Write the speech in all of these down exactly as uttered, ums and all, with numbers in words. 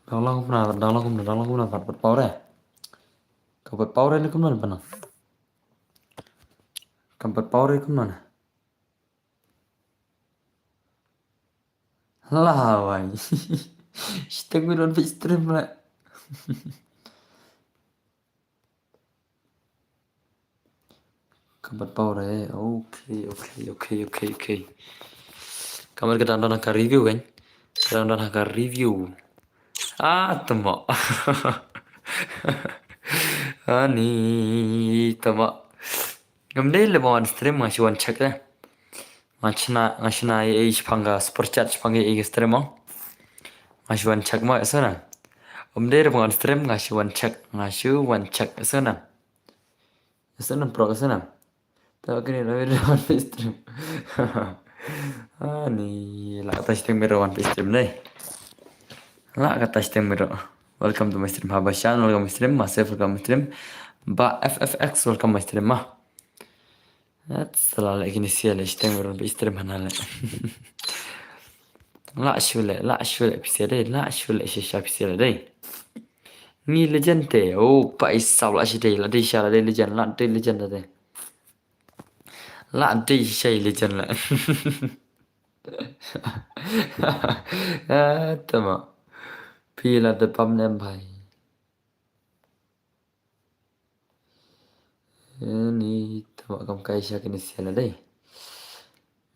Dang long kumno, dang long kumno, dang long kumno, pat pat power eh. Ka pat power eh ni kumno ni pana. Ka pat power eh kumno ni. Lawai. Shiteng mi don page stream la. Ka pat power eh. Okay, okay, okay, okay, okay. Ka mut ka dang don ha ka review kan. Ka dang don ha ka review. Ah, tama. Ani, tama. Ngam dei leh ba wan stream, nga shu wan check eh. Nga shna, nga shna ei ei shaphang ka super chat, shaphang ei ei ka stream mo. Nga shu wan check mo, eh, sona. Ngam dei leh ba wan stream, nga shu wan check, nga shu wan check, eh, sona. Eh, sona, pro, eh, sona. Tawa kini rawi rawan page stream. Ani, la kata shiteng mi rawan page stream dei. La kata shiteng mi rawan. Welcome to my stream, Habashan, welcome my stream, Masif, welcome my stream. Ba F F X, welcome my stream, ma. That's la leh kini sia leh shiteng mi rawan page stream hana leh. La shu leh, la shu leh phi sia dei, la shu leh shisha phi sia leh dei. Ngi legend te, oh, pa isap la shi dei, la dei sha la dei legend, la dei legend la dei. La dei shisha i legend la. Ah, tama. Phi la da pam nem bhai. Ani, tama kam kai sha kini sia la dei.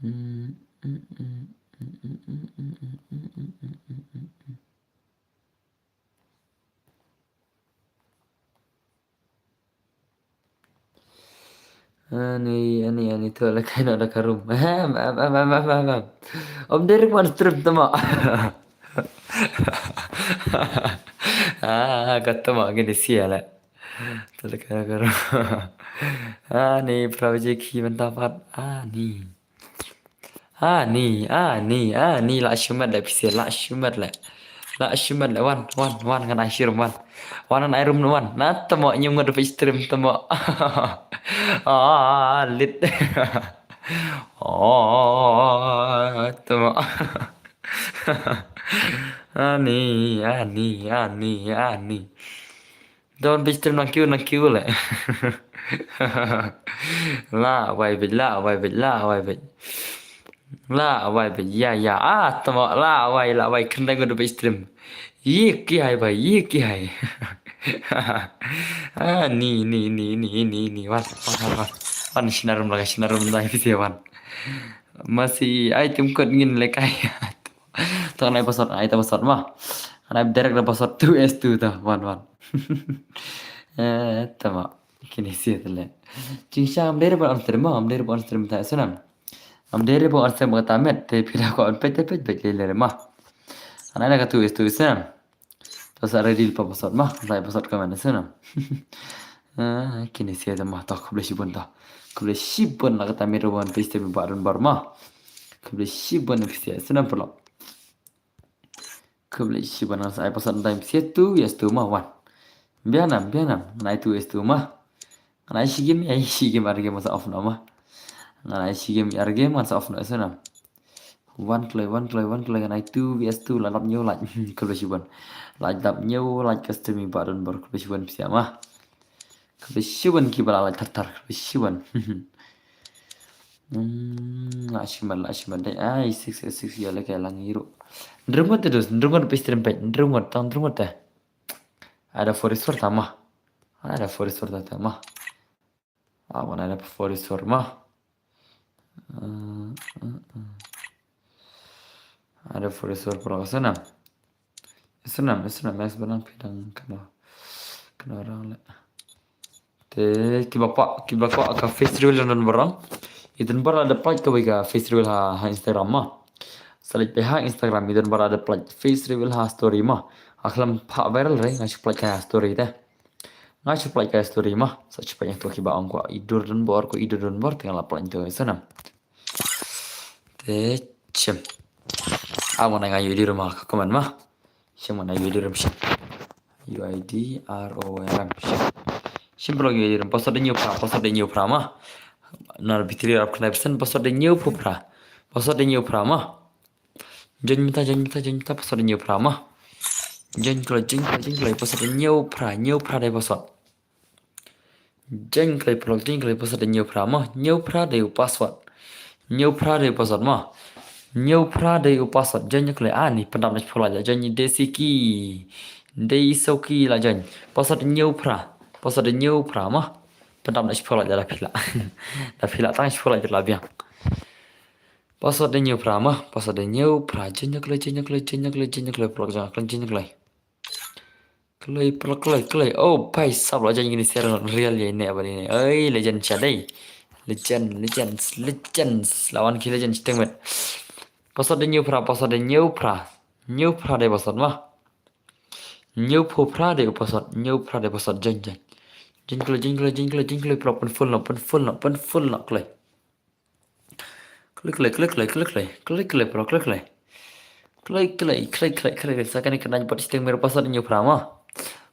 Hmm, hmm, hmm. Ani, ani, ani, to la kai noh da ka room. Ahem, am, am, am, am, am, am. Om Derek wan stream tama. Ah, ka tama kini sia la. To la kai noh da ka room. Ani, Prabhu J K mynta pat. Ani. Ani, ani, ani, la shimet leh phi sia, la shimet leh. La shimet leh, wan, wan, wan, ngan ai shi room, wan. Wan, ngan ai room, wan. Na tama, nyum ngan da page stream, tama. Ah, lit. Oh, tama. Ani, ani, ani, ani. Don page stream nang kiew, nang kiew leh. La wai bej, la wai bej, la wai bej. La wai bej, ya, ya. Ah, tama, la wai, la wai, khyndai ngut page stream. Ye ki hai bhai, ye ki hai. Ah, ni, ni, ni, ni, ni, ni. Wan, wan, wan, wan. Wan, shna room la, shna room la, phi sia wan. Masi, ai tim kot ngin leh kai. To ngan ai password, ai ta password ma. Ngan ai direct da password two S two ta, wan, wan. Eh, tama. Kini sia te leh. Jingshisha ngam dei re ban on stream ma, ngam dei re ban on stream ta, eh, sona. Ngam dei re ban on stream kata met, te phi da kwah on peit, te peit, peit lei lei re ma. Ngan ai da ka two S two, eh, sona. To sa ready lypa password ma, lypa password comment, eh, sona. Ah, kini sia te ma, to khublei shibun to. Khublei shibun la kata met re ban peit te mi ba don bor ma. Khublei shibun phi sia, eh, sona pula. Khublei shibun, ngan sa ai password time sia two S two ma, wan. Biang nam, biang nam, ngan ai two S two ma. Ngan ai shi game, ai shi game ar game sa off noh ma. Ngan ai shi game ar game ngan sa off noh, eh, sona. Wan kloi, wan kloi, wan kloi, ngan ai two V S two, la lap ñiew like. Khublei shibun. La lap ñiew like ka stream mi ba don bor, khublei shibun phi sia ma. Khublei shibun kiba la like thar thar, khublei shibun. Hmm, la shimet, la shimet dei. Ai, six six, ïa leh ka lang iru. Ndrung ngut te dus, ndrung ngut page stream page, ndrung ngut, tang ndrung ngut te. Ai da four resource ta ma. Ai da four resource ta ma. Ah, wan ai da four resource ma. Eh, eh, eh. Ai da four resource pula ka sona. Isnam, isnam, es banang pidang kano. Kano rang leh. Te kiba kwah, kiba kwah ka face reveal don bor. I don bor la da plie kawei ka face reveal ha, ha Instagram ma. Sa leit peit ha Instagram, i don bor la da plie face reveal ha story ma. Ha khlem phah viral re, nga shu plie ka story te. Nga shu plie ka story ma. Sa shu plie to kiba ong kwah i dur don bor, ko i dur don bor, te nga la plie to, isnam. Te shim. Ah, wan ai nga U I D room ha ka comment ma. Shim, wan ai U I D room shim. U I D R O M shim. Shim pula U I D room. Password dei hynñiew phra, password dei hynñiew phra ma. Nar bithri rap khnai percent, password dei hynñiew phra. Password dei hynñiew phra ma. Join mynta, join mynta, join mynta, password dei hynñiew phra ma. Jeng kloi, jeng kloi, jeng kloi, password hynñiew phra, hynñiew phra dei password. Jeng kloi paralok, jeng kloi, password hynñiew phra mo, hynñiew phra dei u password. Hynñiew phra dei u password mo. Hynñiew phra dei u password, jeng kloi, ani pyndap na shiphew lait, jeng Desi ki. Dei Soki la jeng. Password hynñiew phra, password hynñiew phra mo. Pyndap na shiphew lait, da phi lah. Da phi lah tang shiphew lait la biang. Password hynñiew phra mo, password hynñiew phra, jeng kloi, jeng kloi, jeng kloi, jeng kloi, paralok jong nga, jeng kloi. Kloi, paralok, kloi, kloi. Oh, phai sap la jeng kine ser real ye ne ba ne. Oi, legend sha dei. Legend, legends, legends. La wan ki legend shiteng met. Password hynñiew phra, password hynñiew phra. Hynñiew phra dei password mo. Hynñiew phew phra dei u password, hynñiew phra dei password, jeng, jeng. Jeng kloi, jeng kloi, jeng kloi, jeng kloi, paralok, pynfull noh, pynfull noh, pynfull noh, kloi. Kloi, kloi, kloi, kloi, kloi, kloi. Kloi, kloi, paralok, kloi, kloi. Kloi, kloi, kloi, kloi, kloi. Sa kane ka nine bot shiteng met, password hynñiew phra mo.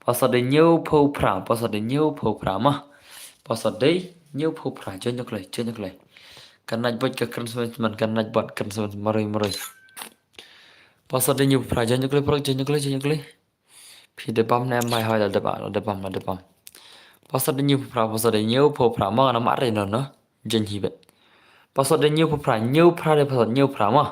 Password hynñiew phew phra, password hynñiew phew phra mo. Password hynñiew phew phra, jeng kloi, jeng kloi. Ka nine bot ka kren smen smen, ka nine bot kren smen maroi maroi. Password hynñiew phew phra, jeng kloi, paralok, jeng kloi, jeng kloi. Phi da bam ne em, mai hoi, la da bam, la da bam, la da bam. Password hynñiew phew phra, password hynñiew phew phra mo, nga na mare noh noh. Jeng hi bet. Password hynñiew phew phra, hynñiew phra dei password, hynñiew phra mo.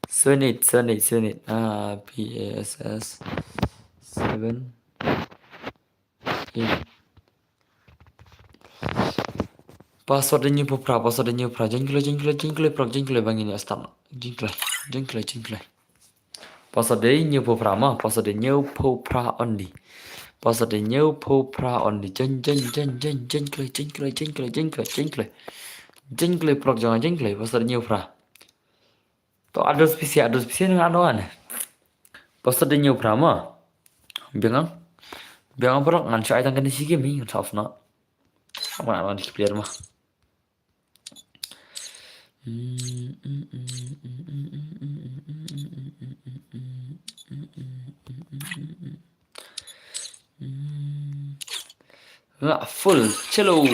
Seven eight, seven eight, seven eight. Ah, P A S S. Seven eight. Password hynñiew phew phra, password hynñiew phra, jeng kloi, jeng kloi, jeng kloi, paralok, jeng kloi, ba ngin ïa start. Jeng kloi, jeng kloi, jeng kloi. Password hynñiew phew phra mo, password hynñiew phew phra only. Password hynñiew phew phra only. Jeng, jeng, jeng, jeng, jeng kloi, jeng kloi, jeng kloi, jeng kloi, jeng kloi. Jeng kloi, paralok jong nga, jeng kloi, password hynñiew phra. To address phi sha, address phi sha nga noh ane. Password hynñiew phra mo. Biang ang. Biang ang paralok, ngan shu ai tang kane shi game hi, ngan shu off noh. Ngan ai tang kane shi player mo. La full, chalo.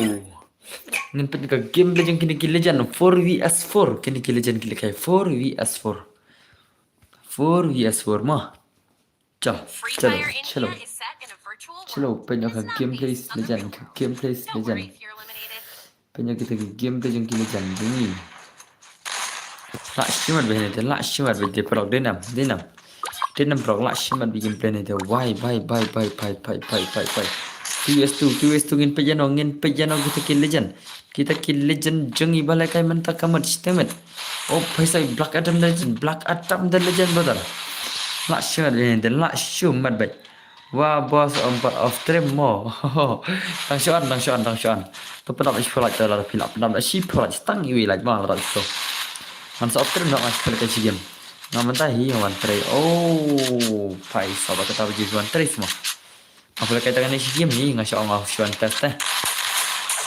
Ngin peit ka game la jong kine ki legend, four V S four, kine ki legend ki la kai four V S four. Four V S four mo. Chalo, chalo, chalo. Chalo, peit noh ka gameplay legend, ka gameplay legend. Peit noh kita ki gameplay jong ki legend jong ngi. Lah shimet bha ne te, lah shimet bha te, paralok, dei nam, dei nam. Dei nam paralok, lah shimet bha gameplay ne te. Wai, bai, bai, bai. Two S two, two S two, ngin peit ïa noh, ngin peit ïa noh kita ki legend. Kita ki legend jong ngi ba la kai mynta ka mat shiteng met. Oh, phaisa Black Adam the legend, Black Adam the legend, brother. Lah shimet bha ne te, lah shimet bha. Wa boss, um, part of stream mo. Tang shuan, tang shuan, tang shuan. To pyndap shiphew lait, to lada phi lah pyndap shiphew lait, tang iwei lait mo lada phi to. Ngan sa off stream noh, ngan sa play ka shi game. Nga mynta hi nga wan trei. Oh, phaisa ba kata ba ju wan trei sma. Nga play ka ta kane shi game hi, nga shu ong nga shu wan test te.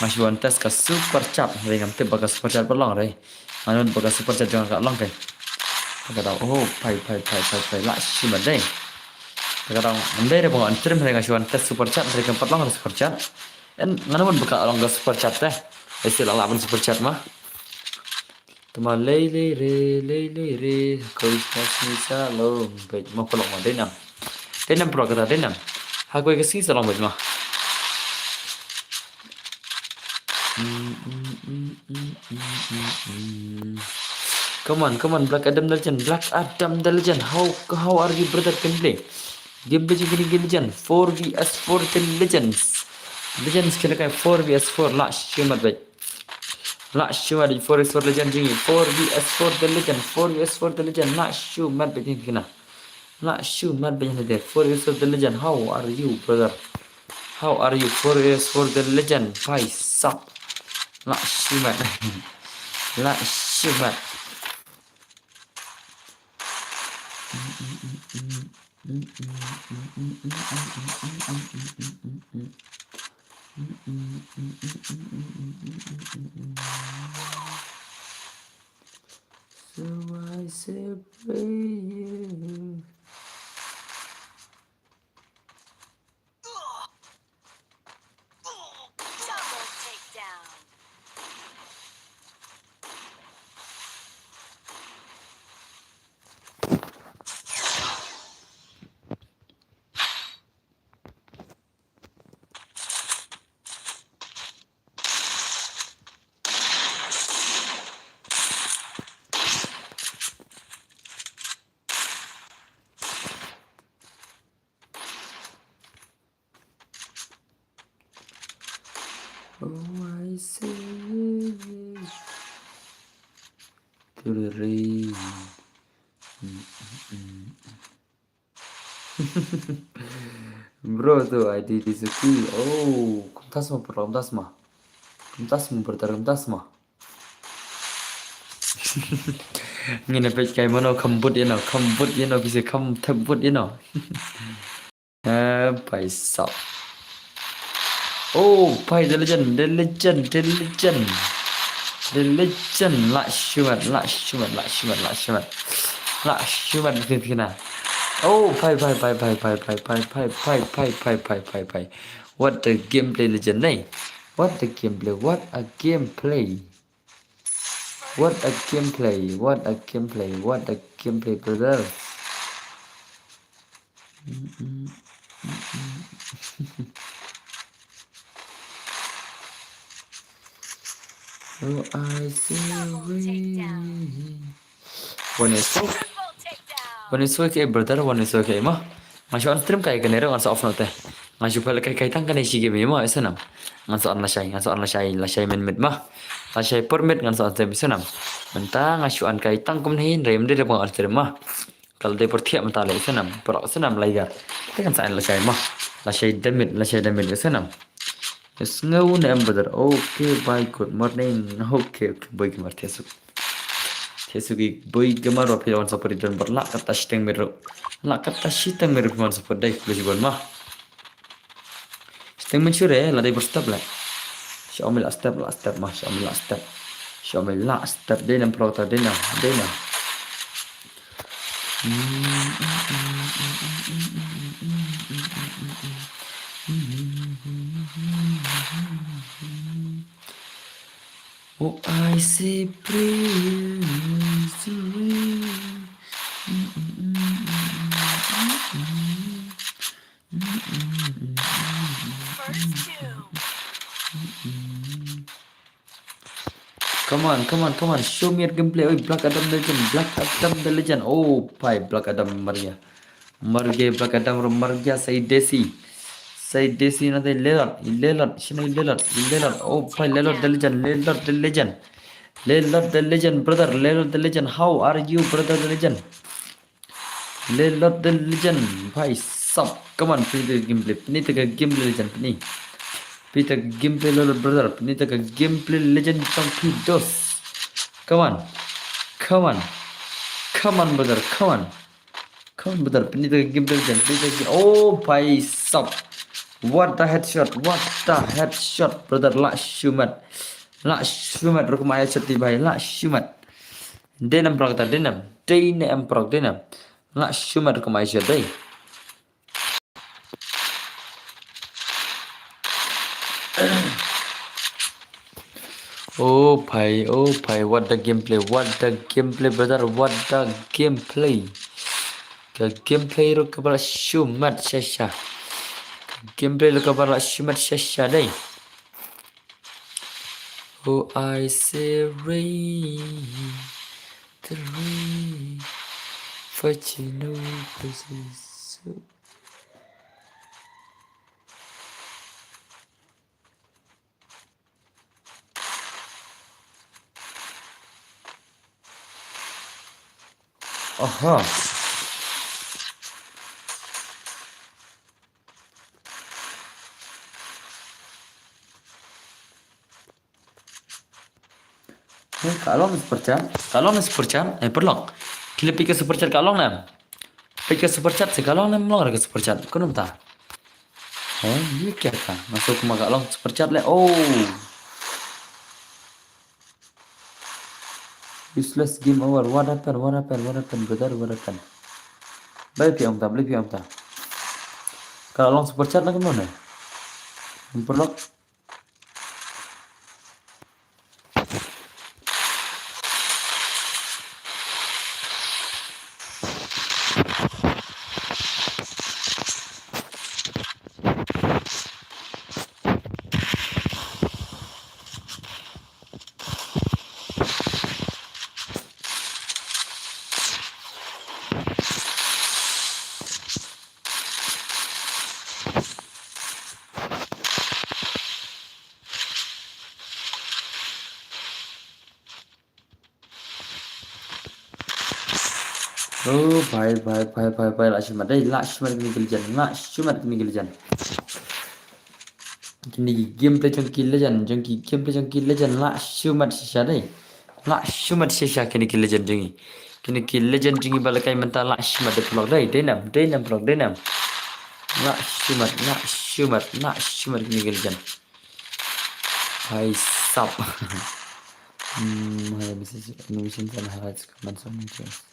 Nga shu wan test ka super chat, re ngam tip ba ka super chat ba long re. Nga nud ba ka super chat jong nga ka long kai. Ka da, oh, phai, phai, phai, phai, phai, lah shimet dei. Ka da, ngam dei re ba nga wan stream re nga shu wan test super chat, re kam pat long re super chat. En, nga nud ba ka long ka super chat te. Ai shu lah lah ban super chat ma. Tama lei lei re, lei lei re. Koi ka sngi sa long beit ma, paralok ma, dei nam. Dei nam paralok, kata dei nam. Ha koi ka sngi sa long beit ma. Come on, come on, Black Adam the legend, Black Adam the legend. How, how are you, brother? Can play. Game legend, game legend. Four V S four the legends. Legends kila kai four V S four, lah shimet bha. Lah shimet bha four V S four legend jong ngi. Four V S four the legend, four V S four the legend. Lah shimet bha jong kina. Lah shimet bha jong kina. Four V S four the legend. How are you, brother? How are you? Four V S four the legend. Phaisa. Lah shimet. Lah shimet. So I say prayer. Double takedown. Oh, I say yes to the rain. Bro, tu I D di Suki. Oh, kumtas ma, bro, kumtas ma. Kumtas ma, brother, kumtas ma. Ngin ïa peit kai mano kham bud ïa no, kham bud ïa no, kise kham thep bud ïa no. Eh, paisa. Oh, pai, the legend, the legend, the legend. The legend, la shumat, la shumat, la shumat, la shumat. La shumat, kina, kina. Oh, pai, pai, pai. What a gameplay, legend, eh? What a gameplay, what a gameplay. What a gameplay, what a gameplay, what a gameplay, brother. Mm-mm, mm-mm. Oh, I see. One is okay. One is okay, brother, one is okay, ma. Nga shu on stream kai kane ruh ngan sa off noh te. Nga shu pal kai kai tang kane shi game ma, ïa snam. Ngan sa on lashai, ngan sa on lashai, lashai minit ma. Lashai per minit ngan sa on stream, ïa snam. Mynta nga shu on kai tang kumne, hynrei ym dei ba nga on stream ma. Ka la dei por thiah mynta leh, ïa snam, por ïa snam laigar. Te ngan sa on lashai ma. Lashai da minit, lashai da minit, ïa snam. Sngew ne em, brother. Okay, bye, good morning. Okay, okay, bye, good morning. Thiah suk. Thiah suk i boi gamar ba phi wan support i don bad lah kata shiteng miru. Lah kata shiteng miru phi wan support dei, besi bon ma. Shiteng min shure, lah dei ber step lah. Show me lah step, lah step ma, show me lah step. Show me lah step, dei nam pro ta, dei nam, dei nam. Oh, I say praise the Lord. First two. Come on, come on, come on. Show me your gameplay. Oi, Black Adam the legend. Black Adam the legend. Oh, bhai, Black Adam mar gya. Mar gya Black Adam, mar gya Sai Desi. Sai Desi na te Lelot, Lelot, shino Lelot, Lelot. Oh, bhai, Lelot the legend, Lelot the legend. Lelot the legend, brother, Lelot the legend. How are you, brother the legend? Lelot the legend, bhai sab. Come on, pyni te ka gameplay, pyni te ka gameplay legend, pyni. Pyni te ka gameplay Lelot brother, pyni te ka gameplay legend jong phi dos. Come on. Come on. Come on, brother, come on. Come on, brother, pyni te ka gameplay legend, pyni te ka game. Oh, bhai sab. What the headshot, what the headshot, brother, lah shumat. Lah shumat, ruh kumba headshot te bhai, lah shumat. Dei nam prok ta, dei nam. Dei nam prok, dei nam. Lah shumat ruh kumba headshot dei. Oh bhai, oh bhai, what the gameplay, what the gameplay, brother, what the gameplay. Ka gameplay ruh kaba lah shumat shisha. Ka gameplay ruh kaba lah shumat shisha dei. Oh, I say rain, the rain, but you know this is so. Aha. Ka long super chat, ka long super chat, eh, paralok. Ki la peit ka super chat ka long ne? Peit ka super chat se ka long ne, ym long re ka super chat. Kumno mynta? Oh, ïa ka ka. Nga sngewthuh ma ka long super chat leh. Oh. Useless game over. What happened? What happened? What happened, brother? What happened? Balei phi ong ta? Balei phi ong ta? Ka long super chat ne kumno ne? Paralok. Oh, bhai, bhai, bhai, bhai, bhai, la shimat dei, la shimat kine ki legend, la shimat kine ki legend. Kine ki gameplay jong ki legend, jong ki gameplay jong ki legend, la shimat shisha dei. La shimat shisha kine ki legend jong ngi. Kine ki legend jong ngi ba la kai mynta la shimat dei paralok dei, dei nam, dei nam paralok, dei nam. La shimat, la shimat, la shimat kine ki legend. Hai sap. Hmm, hai message, animation and highlights, comments on details.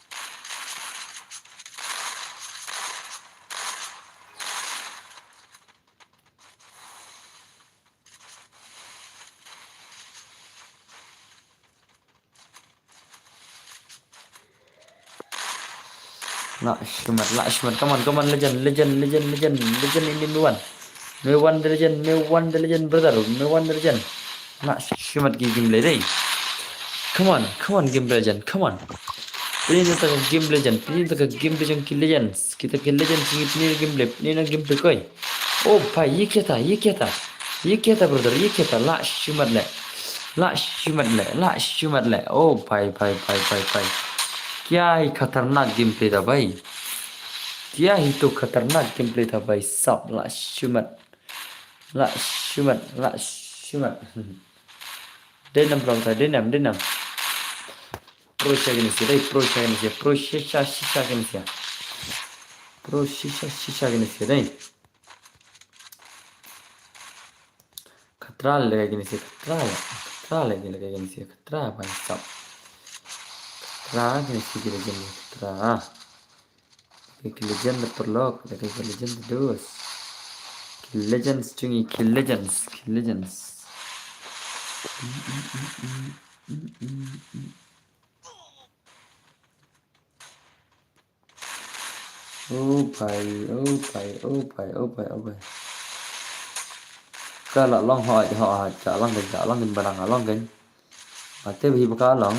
La shimat, la shimat. Come on, come on, legend, legend, legend, legend, legend ini Mewan. Mewan the legend, Mewan the legend, brother, Mewan the legend. La shimat ki gameplay dei. Come on, come on, gameplay legend, come on. Pynlong ïa ka gameplay legend, pynlong ïa ka gameplay jong ki legends. Kita ki legends ngi pynlong gameplay, pynlong gameplay koi. Oh bhai, ye kya tha, ye kya tha? Ye kya tha, brother, ye kya tha? La shimat le. La shimat le, la shimat le. Oh bhai, bhai, bhai, bhai, bhai. Kya hi khatarnak gameplay tha bhai. Kya hi to khatarnak gameplay tha bhai sab, la shimat. La shimat, la shimat. Dei nam paralok, dei nam, dei nam. Pro shisha kine ki, dei pro shisha kine ki, pro shisha, shisha kine ki. Pro shisha, shisha kine ki, dei. Khatra le kine ki, khatra le, khatra le kine ki, khatra bhai sab. Khatra kine ki, kine ki, khatra. Ki legend da paralok, ki legend da dos. Ki legends jong ngi, ki legends, ki legends. Oh bhai, oh bhai, oh bhai, oh bhai, oh bhai. Ka la long hoi, hoi, ka long kan, ka long kan, ba nang long kan. Nga tip hi ba ka long.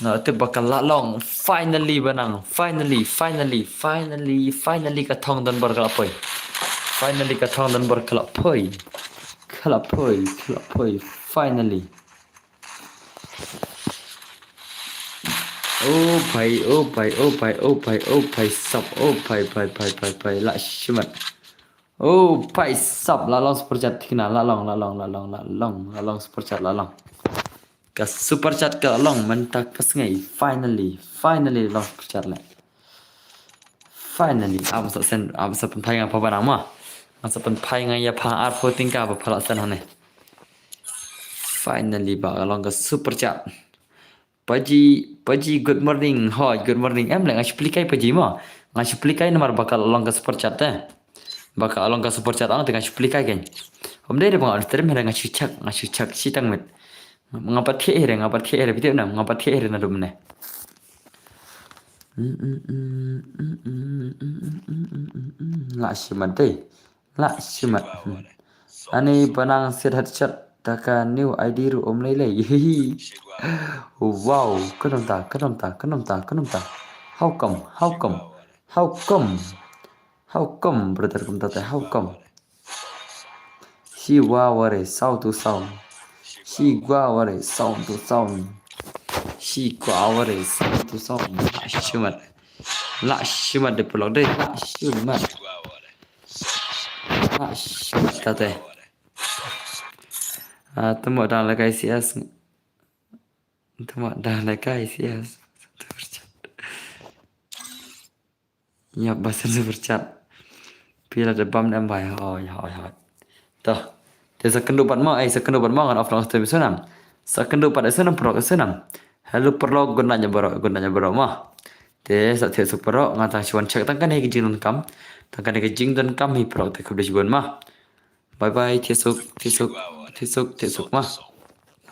Nga tip ba ka la long. Finally ba nang. Finally, finally, finally, finally ka thong don bor ka la poi. Finally ka thong don bor ka la poi. Ka la poi, ka la poi. Finally. Oh bhai, oh bhai, oh bhai, oh bhai, oh bhai, sap, oh bhai, bhai, bhai, bhai, bhai, la shimat. Oh bhai sap, la long super chat thikna, la long, la long, la long, la long, la long super chat, la long. Ka super chat ka long mynta ka sngi, finally, finally long super chat le. Finally, ap sa send, ap sa pynphai nga pha ba nang ma. Nga sa pynphai nga ïa pha arphew tyngka ba pha la send hangne. Finally ba ka long ka super chat. Paji, Paji, good morning. Hoi, good morning. Em le nga shu plie kai Paji mo. Nga shu plie kai namar ba ka long ka super chat te. Ba ka long ka super chat ang te nga shu plie kai kein. Ym dei de ba nga on stream, hynrei nga shu check, nga shu check shi tang met. Nga pat thiah hi re, nga pat thiah hi re, phi tip ne em, nga pat thiah hi re naduh mynne. La shimat dei. La shimat. Hmm. Ani ba nang siat hat chat da ka new I D ruh ym lei lei. Wow, ka dom ta, ka dom ta, ka dom ta, ka dom ta. How come? How come? How come? How come, brother, kumta te? How come? Shi wa ware, sound to sound. Shi wa ware, sound to sound. Shi wa ware, sound to sound. La shimat. La shimat de paralok de. La shimat. La shimat kata. Ah, temo dang la kai C S. Temo dang la kai C S. Ïa, ba send super chat. Phi la da bam ne em bhai. Hoi, hoi, hoi. To. Te sa kynduh pat mo, eh, sa kynduh pat mo ngan off long stream ïa u Sonam. Sa kynduh pat ïa u Sonam, paralok, ïa u Sonam. Hello paralok, good night ïa baroh, good night ïa baroh mo. Te sa thiah suk paralok, nga tang shu wan check tang kane ka jingdonkam. Tang kane ka jingdonkam hi paralok, te khublei shibun mo. Bye bye, thiah suk, thiah suk, thiah suk, thiah suk mo.